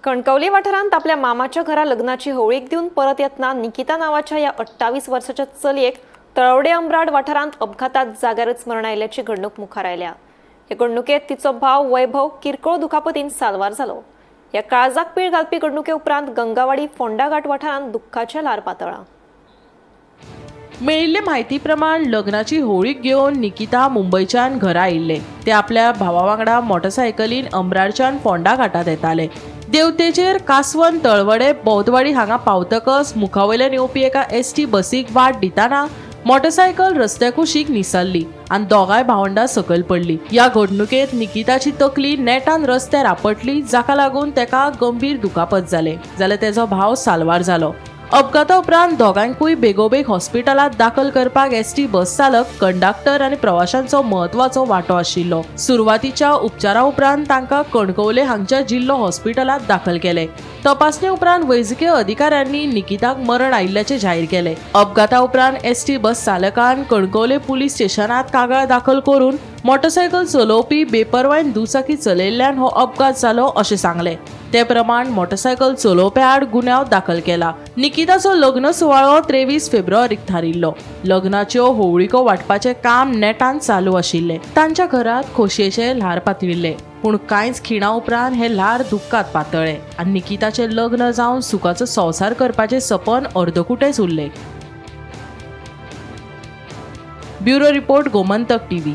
कणकवली वाठारांत आपल्या मामाच्या घरा लग्नाची होळीक दिवन परत येतना निकिता नावाच्या या 28 वर्साच्या चलयेक तळवडे अम्राड वाठारांत अपघातात जाग्यारच मरण आयिल्ल्याची घडणूक मुखार आयल्या। हे घडणुकेत तिचो भाव वैभव किरकोळ दुखापतीन साल्वार जालो। ह्या काळजाक पीळ घालपी घडणुके उपरांत गंगावाडी फोंडाघाट वाठारांत दुख्खाचें ल्हार पातळ्ळां। मेळिल्ले म्हायती प्रमाण लग्नाची होळीक घेवन निकिता मुंबयच्यान घरा आयिल्ले। ते आपल्या भावा वांगडा मोटरसायकलीन अम्राडच्यान फोंडा घाटात येताले। देवतेचेर कासवन तळवडे बौद्धवाडी हांगा पावतकच मुखावयल्यान येवपी एका एसटी बसीक वाट दितना मोटरसायकल रस्त्या कुशीक निसरली आनी दोगांय भावंडां सकयल पडली। ह्या घडणुकेत निकिताची तकली नेटान रस्त्यार आपटली, जाका लागून तेका गंभीर दुखापत जाले, जाल्यार तेजो भाव साल्वार जालो। अपघाता उपरांत दोगांकूय बेगोबेग हॉस्पिटलांत दाखल करपाक एसटी बस चालक, कंडक्टर आनी प्रवाशांचो म्हत्वाचो वांटो आशिल्लो। सुरवातीच्या उपचारा उपरांत तांकां कणकवले हांगच्या जिल्लो हॉस्पिटलांत दाखल केले। तपासणे उपरांत वैजकीय अधिकाऱ्यांनी निकिताक मरण आयिल्ल्याचें जाहीर केलें। अपघाता उपरांत एसटी बस चालकान कणकवले पुलीस स्टेशनांत कागाळ दाखल करून मोटरसायकल चलोवपी बेपरवायन दुचाकी चलयल्ल्यान हो अपघात जालो अशें सांगलें। ते प्रमाण मोटरसायकल चलोवप्या आड गुन्यांव दाखल केला। निकिताचो लग्न सुवाळो 23 फेब्रुवारीक थारिल्लो। लग्नाच्यो होवळिको वांटपाचें काम नेटान चालू आशिल्लें। तांच्या घरांत खोशयेचें ल्हार पातळिल्लें, पूण कांयच खिणा उपरांत हें ल्हार दुख्खात पातळ्ळें आनी निकिताचें लग्न जावन सुखाचो संवसार करपाचें सपन अर्दकुटेंच उरलें। Bureau report, Gomantak TV.